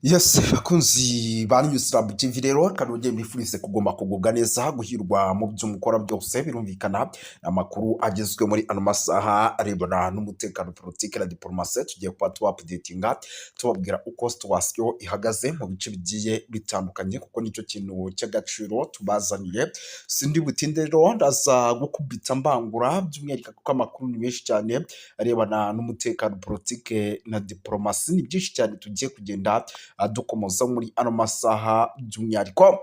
Yes, bakunzi ba News Lab TV rero, kanongeye mbifurize kugomba kugubwa neza, guhirwa mu byo mukora byose. Birumvikana, amakuru agezwe muri ano masaha arebana n'umutekano, politiki na diplomasi. Tugiye kuba tuba updatinga, tubabwira uko situation ihagaze mu bice bigiye bitandukanye, kuko nicyo kintu cy'agaciro tubazaniye. Sindi butinde rero, ndaza gukubita mbangura, by'umwihariko kuko amakuru ni menshi cyane arebana n'umutekano, politiki na diplomasi. Ni byinshi cyane tugiye kugenda dukomoza muri ano masaha. By'umwihariko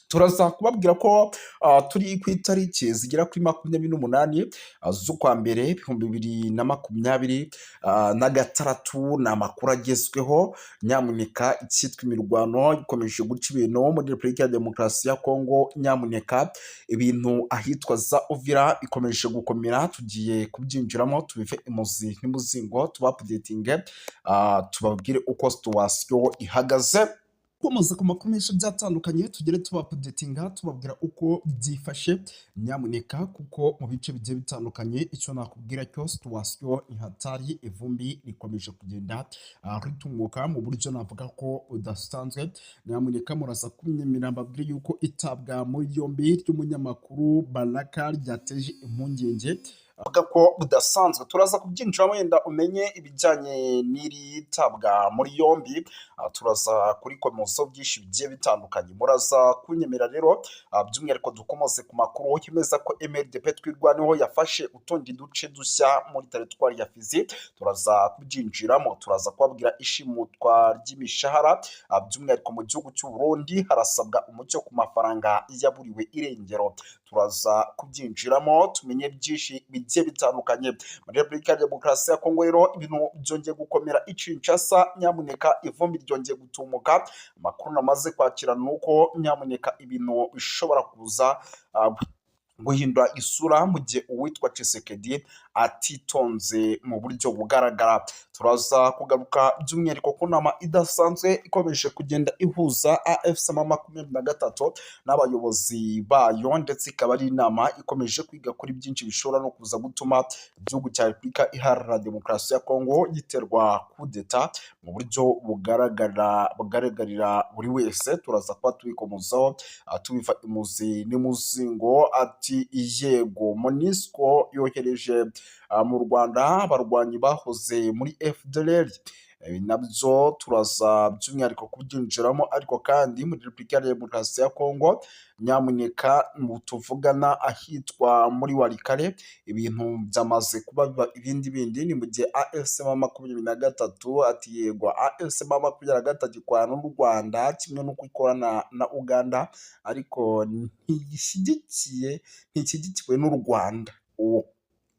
turaza kubabwira ko turi ku itariki zigera kuri 28 z'ukwa mbere 2026. Ni amakuru agezweho. Nyamuneka, icyitwa imirwano ikomeje guca ibintu muri Repubulika ya Demokarasi ya Kongo. Nyamuneka, ibintu ahitwa za Uvira bikomeje gukomera. Tugiye kubyinjiramo, tubive imuzi n'umuzingo, tuba updatinge, tubabwire uko situation ihagaze. Komoza ku makuru menshi byatandukanye, tugere tuba updatinga, tubabwira uko byifashe. Nyamuneka, kuko mu bice bigiye bitandukanye, icyo nakubwira cyo, situation ni hatari. Ivumbi rikomeje kugenda ritumuka mu buryo navuga ko budasanzwe. Nyamuneka, muraza kunyemera mbabwire yuko itabwa muri yombi ry'umunyamakuru Baraka ryateje impungenge, avuga ko budasanzwe. Turaza kubyinjiramo, wenda umenye ibijyanye n'iri tabwa muri yombi. Turaza kurikomozaho byinshi bigiye bitandukanye. Muraza kunyemera rero, by'umwihariko dukomoze ku makuru yemeza ko MRDP Twirwaneho yafashe utundi duce dushya muri teritwari ya Fizi. Turaza kubyinjiramo. Turaza kubabwira ishimutwa ry'imishahara, by'umwihariko mu gihugu cy'u Burundi harasabwa umucyo ku mafaranga yaburiwe irengero. Turaza kubyinjiramo, tumenye byinshi bigiye bitandukanye. Muri Repubulika ya Demokarasi ya Kongo rero, ibintu byongeye gukomera i Kinshasa. Nyamuneka, ivumbi ryongeye gutumuka. Amakuru namaze kwakira ni uko, nyamuneka, ibintu bishobora kuza guhindura isura mu gihe uwitwa Tshisekedi atitonze mu buryo bugaragara. Turaza kugaruka by'umwihariko ku nama idasanzwe ikomeje kugenda ihuza AFC M23 n'abayobozi bayo, ndetse ikaba ari inama ikomeje kwiga kuri byinshi bishobora no kuza gutuma igihugu cya Repubulika Iharanira Demokarasi ya Kongo giterwa kudeta mu buryo bugaragara, bugaragarira buri wese. Turaza kuba tubikomozaho, tubiva imuzi n'imuzingo. Ati yego, MONUSCO yohereje mu Rwanda abarwanyi bahoze muri FDLR. Ibi nabyo turaza by'umwihariko kubyinjiramo. Ariko kandi muri Repubulika ya Demokarasi ya Kongo, nyamuneka, tuvugana ahitwa muri Walikale ibintu byamaze kuba biba ibindi bindi. Ni mu gihe AFC M23, ati yego, AFC M23 ikorana n'u Rwanda kimwe n'uko ikorana na Uganda, ariko ntishyigikiye, ntishyigikiwe n'u Rwanda. Uwo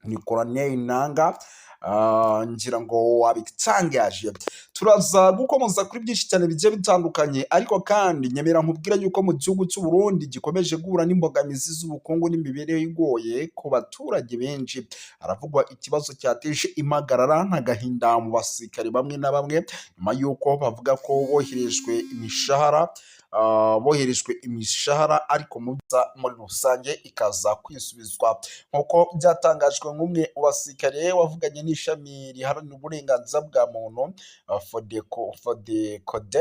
ni Colonel Nanga, ngira ngo wabitangaje. Turaza gukomoza kuri byinshi cyane bigiye bitandukanye. Ariko kandi nyemera nkubwira yuko mu gihugu cy'u Burundi gikomeje guhura n'imbogamizi z'ubukungu n'imibereho igoye ku baturage benshi. Haravugwa ikibazo cyateje impagarara n'agahinda mu basirikare bamwe na bamwe, nyuma y'uko bavuga ko boherejwe imishahara, ariko muri rusange ikaza kwisubizwa, nk'uko byatangajwe nk'umwe mu basirikare wavuganye n'ishami riharanira uburenganzira bwa muntu FODECODE.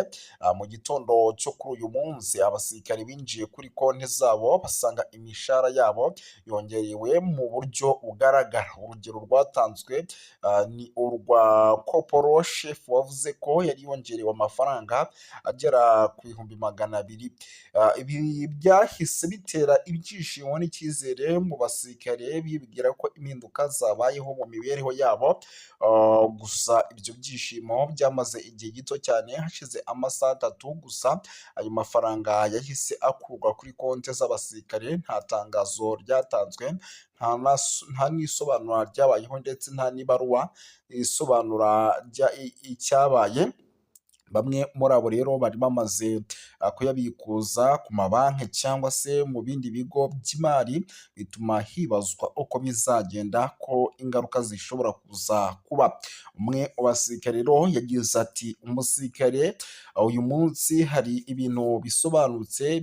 Mu gitondo cyo kuri uyu munsi, abasirikare binjiye kuri konti zabo basanga imishahara yabo yongerewe mu buryo bugaragara. Urugero rwatanzwe ni urwa koporo shefu wavuze ko yari yongerewe amafaranga agera ku 200,000. Ibi byahise bitera ibyishimo n'icyizere mu basirikare, bibwira ko impinduka zabayeho mu mibereho yabo. Gusa ibyo byishimo byamaze igihe gito cyane. Hashize amasaha 3 gusa, ayo mafaranga yahise akurwa kuri konti z'abasirikare. Nta tangazo ryatanzwe, nta n'isobanura ryabayeho, ndetse nta n'ibaruwa isobanura icyabaye. Bamwe muri abo rero bari bamaze kuyabikuza ku mabanki cyangwa se mu bindi bigo by'imari, bituma hibazwa uko bizagenda, ko ingaruka zishobora kuza kuba. Umwe mu basirikare rero yagize ati: "Umusirikare uyu munsi hari ibintu bisobanutse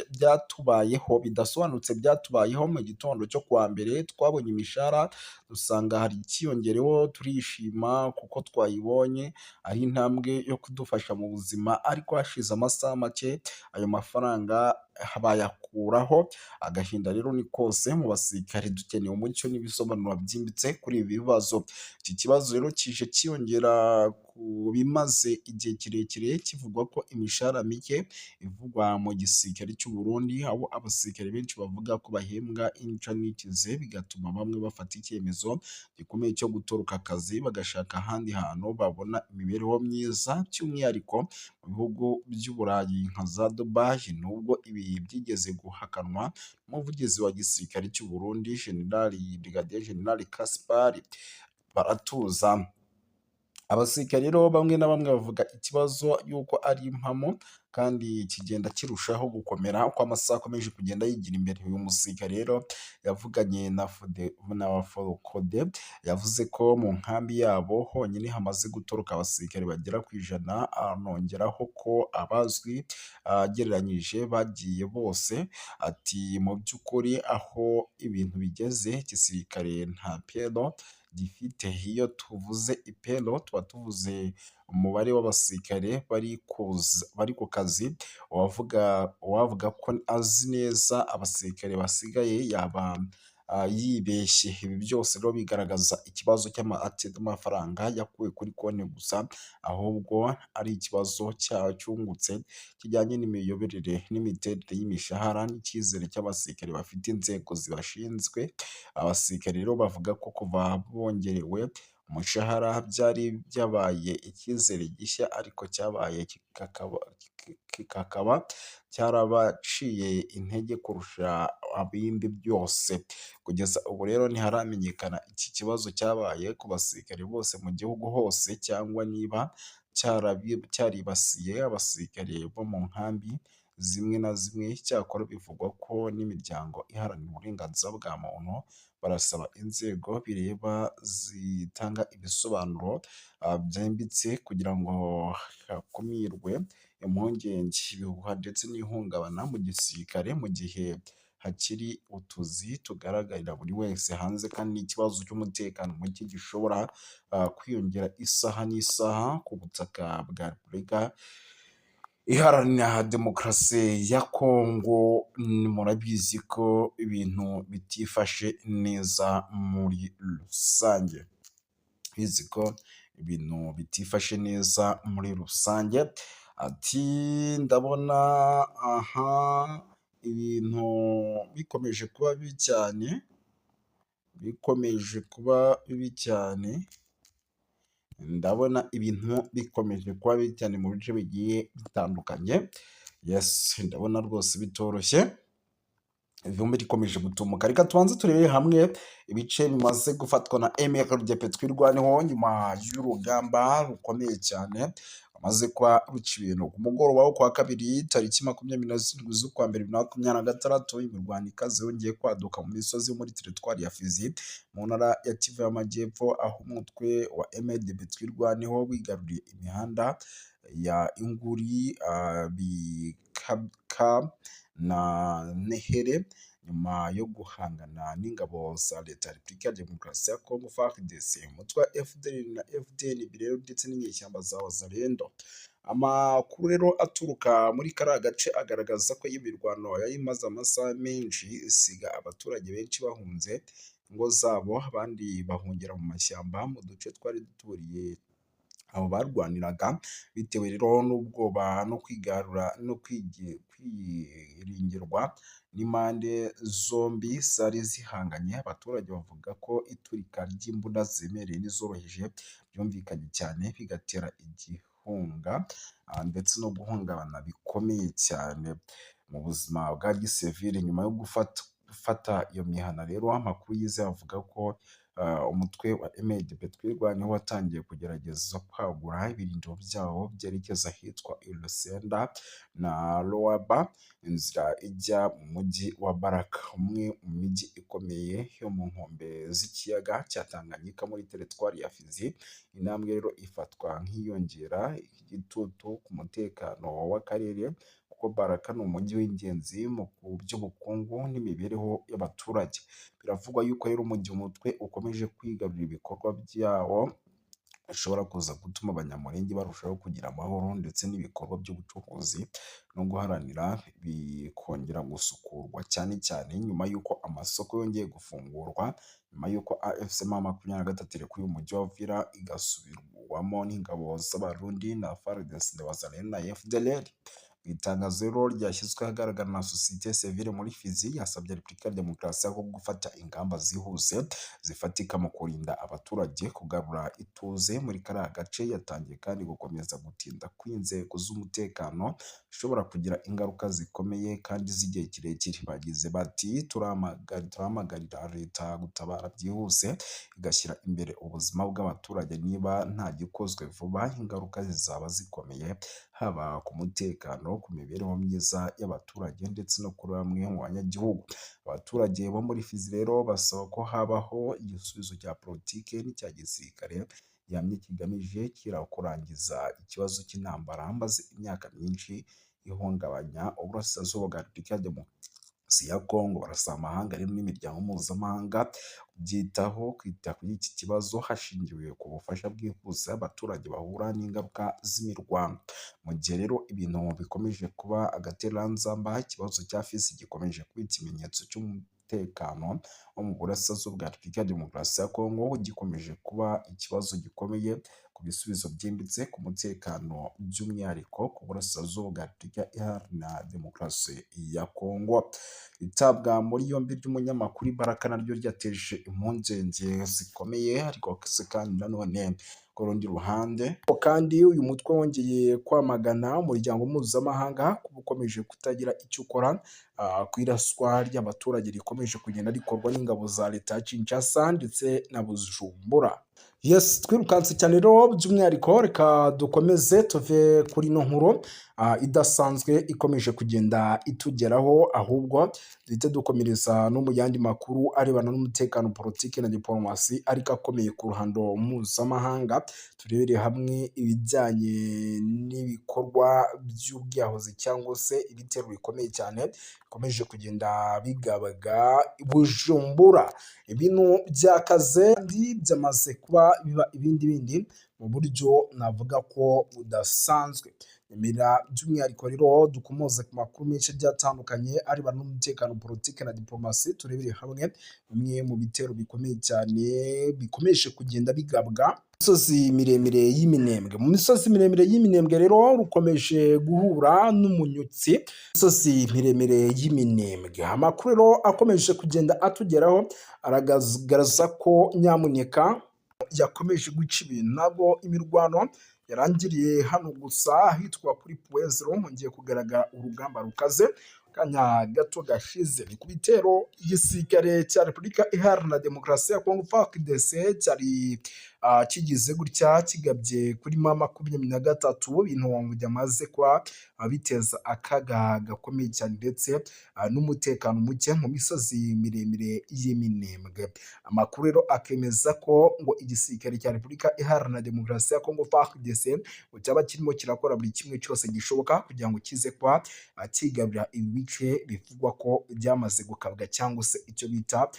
byatubayeho, bidasobanutse byatubayeho mu gitondo cyo kuwa mbere. Twabonye imishahara dusanga hari ikiyongereho, turishima kuko twayibonye ari intambwe yo kudufasha mu buzima, ariko hashize amasaha make ayo mafaranga bayakuraho. Agahinda rero ni kose mu basirikare, dukeneye umucyo n'ibisobanuro byimbitse kuri ibi bibazo." Iki kibazo rero kije cyiyongera ku bimaze igihe kirekire kivugwa ko imishahara mike ivugwa mu gisirikare cy'u Burundi, aho abasirikare benshi bavuga ko bahembwa intica ntikize, bigatuma bamwe bafata icyemezo gikomeye cyo gutoroka akazi bagashaka ahandi hantu babona imibereho myiza, by'umwihariko mu bihugu by'Uburayi nka za Dubai, nubwo ibi byigeze guhakanwa n'umuvugizi wa gisirikare cy'u Burundi, General Brigadier General Gaspard Baratuza. Abasirikare rero bamwe na bamwe bavuga ikibazo y'uko ari impamo kandi kigenda kirushaho gukomera uko amasaha akomeje kugenda yigira imbere. Uyu musirikare rero yavuganye na Forukode, yavuze ko mu nkambi yabo honyine hamaze gutoroka abasirikare bagera ku 100, anongeraho ko abazwi agereranyije bagiye bose. Ati: "Mu by'ukuri aho ibintu bigeze, igisirikare nta payroll gifite. Iyo tuvuze ipayroll tuba tuvuze umubare w'abasirikare bari ku kazi. Uwavuga ko azi neza abasirikare basigaye yaba yibeshye." Ibi byose rero bigaragaza ikibazo cy'amafaranga yakuwe kuri konti gusa, ahubwo ari ikibazo cyungutse kijyanye n'imiyoborere n'imiterere y'imishahara n'icyizere cy'abasirikare bafite inzego zibashinzwe. Abasirikare rero bavuga ko kuva bongerewe umushahara byari byabaye icyizere gishya, ariko cyabaye kikaba cyarabaciye intege kurusha ibindi byose. Kugeza ubu rero ntiharamenyekana iki kibazo cyabaye ku basirikare bose mu gihugu hose cyangwa niba cyaribasiye abasirikare bo mu nkambi zimwe na zimwe. Icyakora bivugwa ko n'imiryango iharanira uburenganzira bwa muntu barasaba inzego bireba zitanga ibisobanuro byimbitse kugira ngo hakumirwe impungenge, ibihuha ndetse n'ihungabana mu gisirikare, mu gihe hakiri utuzi tugaragarira buri wese hanze kandi n'ikibazo cy'umutekano muke gishobora kwiyongera isaha n'isaha ku butaka bwa Repubulika Iharanira Demokarasi ya Kongo. Murabizi ko ibintu bitifashe neza muri rusange, bizi ko ibintu bitifashe neza muri rusange. Ati: "Ndabona aha ibintu bikomeje kuba bibi cyane, bikomeje kuba bibi cyane, ndabona ibintu bikomeje kuba bibi cyane mu bice bigiye bitandukanye. Yes, ndabona rwose bitoroshye, ivumbi rikomeje gutumuka. Reka tubanze turebere hamwe ibice bimaze gufatwa na MRDP Twirwaneho nyuma y'urugamba rukomeye cyane rumaze kuba ruca ibintu. Ku mugoroba wo kuwa kabiri tariki 27 z'ukwa mbere 2026, imirwano ikaze yongeye kwaduka mu misozi yo muri teritwari ya Fizi mu ntara ya Kivu y'Amajyepfo, aho umutwe wa MRDP Twirwaneho wigaruriye imihanda ya Inguri, Bikaka na Nehere nyuma yo guhangana n'ingabo za Leta ya Repubulika ya Demokarasi ya Kongo FARDC, umutwe wa FDLR na FDNB rero ndetse n'inyeshyamba za Wazalendo. Amakuru rero aturuka muri kariya gace agaragaza ko iyi mirwano yari imaze amasaha menshi, isiga abaturage benshi bahunze ingo zabo, abandi bahungira mu mashyamba mu duce twari duturiye aho barwaniraga, bitewe rero n'ubwoba no kwigarura no kwiringirwa n'impande zombi zari zihanganye. Abaturage bavuga ko iturika ry'imbunda ziremereye n'izoroheje byumvikanye cyane, bigatera igihunga ndetse no guhungabana bikomeye cyane mu buzima bwa gisivili. Nyuma yo gufata iyo mihana rero, amakuru yizewe avuga ko Umutwe wa M23 Twirwaneho watangiye kugerageza kwagura ibirindiro byawo byerekeza ahitwa Lusenda na Loaba, inzira ijya mu mujyi wa Baraka, umwe mu mijyi ikomeye yo mu nkombe z'ikiyaga cya Tanganyika muri teritwari ya Fizi. Intambwe rero ifatwa nk'iyongera igitutu ku mutekano w'akarere, kuko Baraka ni umujyi w'ingenzi mu by'ubukungu n'imibereho y'abaturage. Biravugwa yuko rero mu gihe umutwe ukomeje kwigarurira ibikorwa byawo, bishobora kuza gutuma Abanyamulenge barushaho kugira amahoro, ndetse n'ibikorwa by'ubucuruzi no guharanira bikongera gusukurwa, cyane cyane nyuma y'uko amasoko yongeye gufungurwa nyuma y'uko AFC M23 irekuye umujyi wa Uvira, igasubirwamo n'ingabo z'Abarundi na FARDC na Wazalendo na FDLR. Mu itangazo rero ryashyizwe ahagaragara na sosiyete sivile muri Fizi, yasabye Repubulika ya Demokarasi ya Kongo gufata ingamba zihuse zifatika mu kurinda abaturage, kugarura ituze muri kariya gace. Yatangiye kandi gukomeza gutinda kw'inzego z'umutekano bishobora kugira ingaruka zikomeye kandi z'igihe kirekire. Bagize bati: "Turahamagarira leta gutabara byihuse, igashyira imbere ubuzima bw'abaturage. Niba nta gikozwe vuba, ingaruka zizaba zikomeye, haba ku mutekano, ku mibereho myiza y'abaturage ndetse no kuri bamwe mu banyagihugu." Abaturage bo muri Fizi rero basaba ko habaho igisubizo cya politike n'icya gisirikare gihamye kigamije kurangiza ikibazo cy'intambara maze imyaka myinshi ihungabanya uburasirazuba bwa Repubulika ya Demokarasi ya Kongo. Barasaba amahanga rero n'imiryango mpuzamahanga kubyitaho, kwita kuri iki kibazo hashingiwe ku bufasha bwihuse abaturage bahura n'ingaruka z'imirwano. Mu gihe rero ibintu bikomeje kuba agatereranzamba, ikibazo cya Fizi gikomeje kuba ikimenyetso cy'umutekano wo mu burasirazuba bwa Repubulika ya Demokarasi ya Kongo, gikomeje kuba ikibazo gikomeye ku bisubizo byimbitse ku mutekano, by'umwihariko ku burasirazuba bwa Repubulika Iharanira Demokarasi ya Kongo. Itabwa muri yombi ry'umunyamakuru Baraka naryo ryateje impungenge zikomeye, ariko se kandi nanone ku rundi ruhande kandi uyu mutwe wongeye kwamagana umuryango mpuzamahanga kuba ukomeje kutagira icyo ukora ku iraswa ry'abaturage rikomeje kugenda rikorwa n'ingabo za leta ya Kinshasa ndetse na Bujumbura. Yes, twirukanse cyane rero, by'umwihariko reka dukomeze tuve kuri ino nkuru idasanzwe ikomeje kugenda itugeraho, ahubwo duhite dukomereza no mu yandi makuru arebana n'umutekano, politiki na diporomasi, ariko akomeye ku ruhando mpuzamahanga. Turebere hamwe ibijyanye n'ibikorwa by'ubwiyahuzi cyangwa se ibitero bikomeye cyane bikomeje kugenda bigabaga Bujumbura. Ibintu byakaze kandi byamaze kuba biba ibindi bindi mu buryo navuga ko budasanzwe. Nyemera by'umwihariko rero dukomoze ku makuru menshi agiye atandukanye arebana n'umutekano, politiki na diporomasi, turebere hamwe bimwe mu bitero bikomeye cyane bikomeje kugenda bigabwa misozi miremire y'Iminembwe. Mu misozi miremire y'Iminembwe rero rukomeje guhura n'umunyutsi. Misozi miremire y'Iminembwe, amakuru rero akomeje kugenda atugeraho aragaragaza ko nyamuneka yakomeje guca ibintu. Ntabwo imirwano yarangiriye hano gusa ahitwa kuri Puwezero hongeye kugaragara urugamba rukaze kanya gato gashize. Ni ku bitero igisirikare cya Repubulika Iharanira Demokarasi ya Kongo FARDC cyari kigize gutya kigabye kuri M23, ibintu byamaze kuba biteza akaga gakomeye cyane ndetse n'umutekano muke mu misozi miremire y'Iminembwe. Amakuru rero akemeza ko ngo igisirikare cya Repubulika Iharanira Demokarasi ya Kongo FARDC ngo cyaba kirimo kirakora buri kimwe cyose gishoboka kugira ngo kize kuba kigarurira ibi bice bivugwa ko byamaze gukabwa cyangwa se icyo bita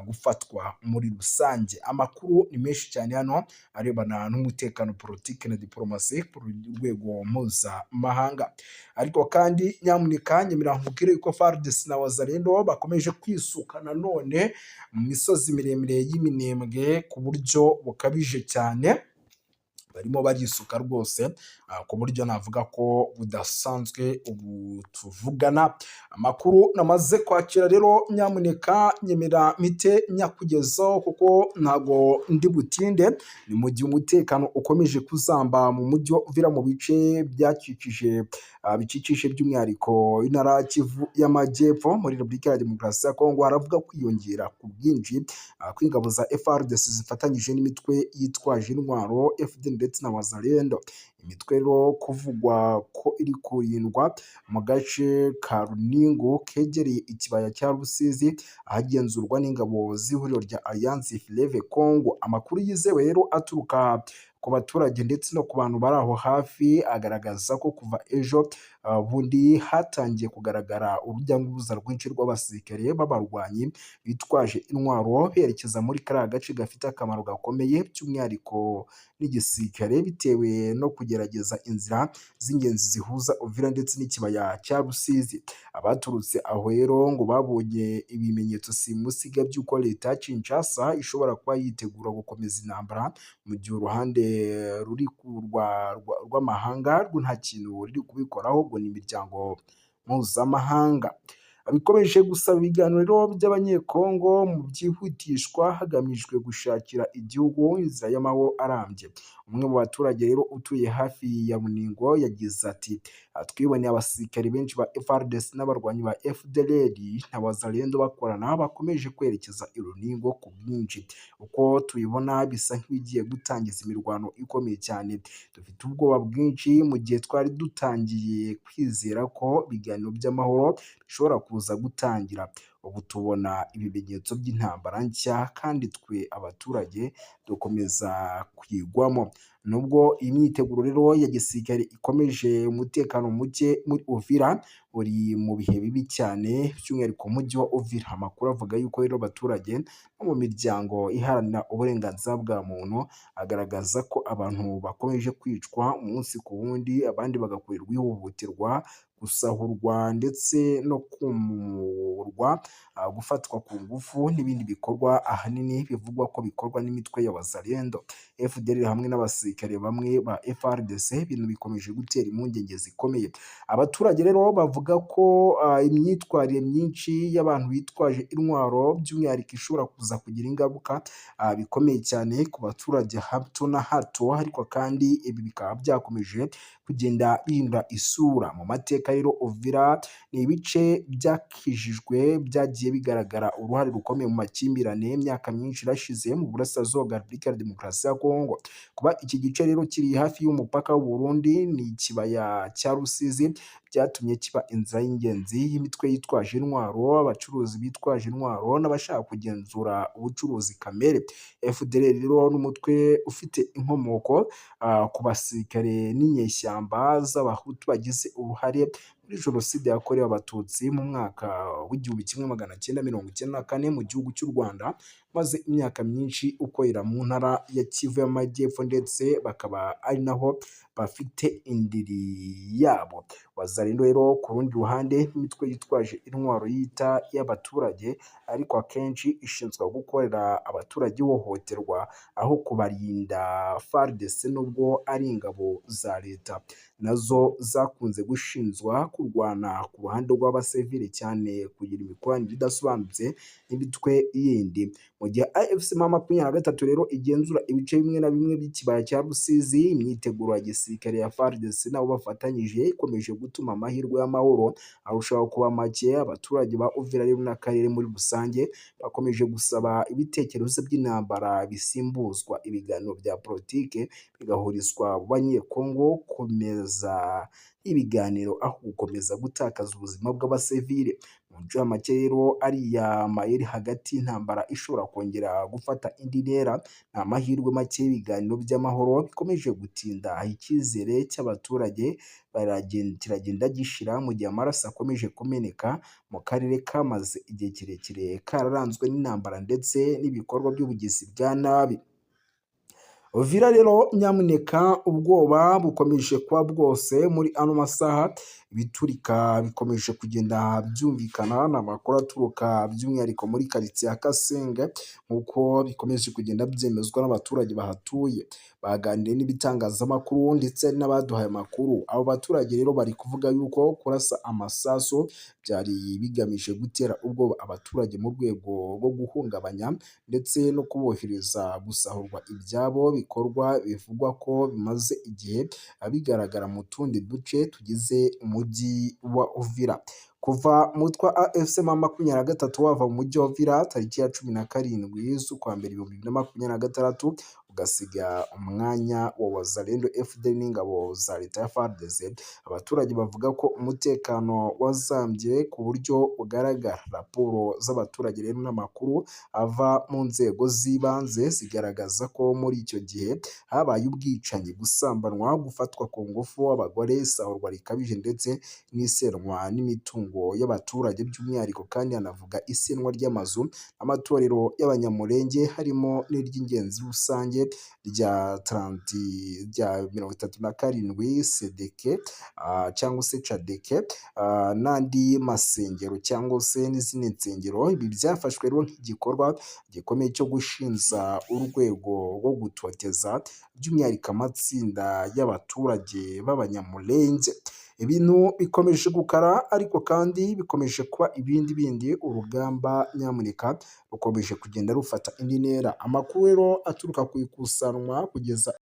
gufatwa muri rusange. Amakuru ni menshi cyane hano arebana n'umutekano, politiki na diporomasi ku rwego mpuzamahanga. Ariko kandi nyamuneka nyemera nkubwire yuko FARDC na Wazalendo bakomeje kwisuka nanone mu misozi miremire y'Iminembwe ku buryo bukabije cyane. Barimo barisuka rwose ku buryo navuga ko budasanzwe. Ubu tuvugana, amakuru namaze kwakira rero, nyamuneka nyemera mpite nyakugezaho kuko ntago ndi butinde. Ni mu gihe umutekano ukomeje kuzamba mu mujyi wa Uvira, mu bice byakikije bikikije by'umwihariko intara ya Kivu y'Amajyepfo muri Repubulika ya Demokarasi ya Kongo. Haravuga kwiyongera ku bwinshi kw'ingabo za FARDC zifatanyije n'imitwe yitwaje intwaro FDLR ndetse na Wazalendo. Imitwe rero kuvugwa ko iri kurindwa mu gace ka Runingu kegereye ikibaya cya Rusizi, ahagenzurwa n'ingabo z'ihuriro rya Alliance Fleuve Congo. Amakuru yizewe rero aturuka ku baturage ndetse no ku bantu bari aho hafi agaragaza ko kuva ejo bundi hatangiye kugaragara urujya n'uruza rwinshi rw'abasirikare b'abarwanyi bitwaje intwaro berekeza muri kariya gace gafite akamaro gakomeye by'umwihariko n'igisirikare, bitewe no kugerageza inzira z'ingenzi zihuza Uvira ndetse n'ikibaya cya Rusizi. Abaturutse aho rero ngo babonye ibimenyetso simusiga by'uko leta ya Kinshasa ishobora kuba yitegura gukomeza intambara, mu gihe uruhande ruri rw'amahanga rwo nta kintu ruri kubikoraho, ngo ni imiryango mpuzamahanga. Bikomeje gusaba ibiganiro by'Abanyekongo mu byihutishwa hagamijwe gushakira igihugu inzira y'amahoro arambye. Umwe mu baturage rero utuye hafi ya Runingo yagize ati: "Twiboneye abasirikari benshi ba FARDC n'abarwanyi ba FDLR na Wazalendo bakorana bakomeje kwerekeza i Runingo ku bwinshi. Uko tubibona bisa nk'ibigiye gutangiza imirwano ikomeye cyane. Dufite ubwoba bwinshi mu gihe twari dutangiye kwizera ko ibiganiro by'amahoro bishobora kuza gutangira. Ubu tubona ibimenyetso by'intambara nshya kandi twe abaturage dukomeza kuyigwamo." Nubwo iyi myiteguro rero ya gisirikare ikomeje, umutekano muke muri Uvira uri mu bihe bibi cyane, by'umwihariko umujyi wa Uvira. Amakuru avuga yuko rero abaturage no mu miryango iharanira uburenganzira bwa muntu agaragaza ko abantu bakomeje kwicwa umunsi ku wundi, abandi bagakorerwa ihohoterwa, gusahurwa ndetse no kumurwa, gufatwa ku ngufu n'ibindi bikorwa ahanini bivugwa ko bikorwa n'imitwe ya Wazalendo, FDLR hamwe n'abasirikare bamwe ba FARDC, ibintu bikomeje gutera impungenge zikomeye. Abaturage rero bavuga ko imyitwarire myinshi y'abantu bitwaje intwaro by'umwihariko ishobora kuza kugira ingaruka bikomeye cyane ku baturage hato na hato, ariko kandi ibi bikaba byakomeje kugenda bihindura isura. Mu mateka rero, Uvira ni ibice byakijijwe byagiye bigaragara uruhare rukomeye mu makimbirane imyaka myinshi irashize mu burasirazuba bwa Repubulika ya Demokarasi ya Kongo. Kuba iki gice rero kiri hafi y'umupaka w'u Burundi ni ikibaya cya Rusizi byatumye kiba inzira y'ingenzi y'imitwe yitwaje intwaro, abacuruzi bitwaje intwaro n'abashaka kugenzura ubucuruzi kamere. FDLR rero n'umutwe ufite inkomoko ku basirikare n'inyeshyamba z'Abahutu bagize uruhare muri Jenoside yakorewe Abatutsi mu mwaka w'1994 mu gihugu cy'u Rwanda, maze imyaka myinshi ukorera mu ntara ya Kivu y'Amajyepfo, ndetse bakaba ari naho bafite indiri yabo. Wazalendo rero ku rundi ruhande n'imitwe yitwaje intwaro yita iy'abaturage, ariko akenshi ishinzwe gukorera abaturage ihohoterwa aho kubarinda. FARDC, nubwo ari ingabo za leta, nazo zakunze gushinjwa kurwana ku ruhande rw'abasivili cyane, kugira imikoranire idasobanutse n'imitwe yindi. Mu gihe AFC M23 rero igenzura ibice bimwe na bimwe by'ikibaya cya Rusizi, imyiteguro ya gisirikare ya FARDC nabo bafatanyije ikomeje gutuma amahirwe y'amahoro arushaho kuba make. Abaturage ba Uvira rero n'akarere muri rusange bakomeje gusaba ibitekerezo by'intambara bisimbuzwa ibiganiro bya politike, bigahurizwa mu Banyekongo komeza ibiganiro aho gukomeza gutakaza ubuzima bw'abasivile. Mu ncamake rero, ariya mayeri hagati y'intambara ishobora kongera gufata indi ntera, ni amahirwe make y'ibiganiro by'amahoro bikomeje gutinda. Icyizere cy'abaturage kiragenda gishira mu gihe amaraso akomeje kumeneka mu karere kamaze igihe kirekire kararanzwe n'intambara ndetse n'ibikorwa by'ubugizi bwa nabi. Uvira rero nyamuneka, ubwoba bukomeje kuba bwose muri ano masaha, ibiturika bikomeje kugenda byumvikana. Ni amakuru aturuka by'umwihariko muri karitsiye ya Kasenge, nk'uko bikomeje kugenda byemezwa n'abaturage bahatuye. Baganiriye n'ibitangazamakuru ndetse n'abaduhaye amakuru. Abo baturage rero bari kuvuga yuko kurasa amasasu byari bigamije gutera ubwoba abaturage mu rwego rwo guhungabanya ndetse no kubohereza gusahurwa ibyabo, bikorwa bivugwa ko bimaze igihe bigaragara mu tundi duce tugize umujyi wa Uvira. Kuva umutwe wa AFC M23 wava mu mujyi wa Uvira tariki ya 17 z'ukwa mbere 2026, ugasiga umwanya wa Wazalendo, FDLR n'ingabo za leta ya FARDC, abaturage bavuga ko umutekano wazambye ku buryo bugaragara. Raporo z'abaturage rero n'amakuru ava mu nzego z'ibanze zigaragaza ko muri icyo gihe habaye ubwicanyi, gusambanwa, gufatwa ku ngufu abagore, isahurwa rikabije ndetse n'isenwa n'imitungo y'abaturage. By'umwihariko kandi hanavuga isenwa ry'amazu, amatorero y'Abanyamulenge, harimo n'iry'ingenzi rusange rya 30 rya 37 Sedeke cyangwa se Cadeke, n'andi masengero cyangwa se n'izindi nsengero. Ibi byafashwe rero nk'igikorwa gikomeye cyo gushinza urwego rwo gutoteza by'umwihariko amatsinda y'abaturage b'Abanyamulenge. Ibintu bikomeje gukara, ariko kandi bikomeje kuba ibindi bindi. Urugamba nyamuneka rukomeje kugenda rufata indi ntera. Amakuru rero aturuka ku ikusanwa kugeza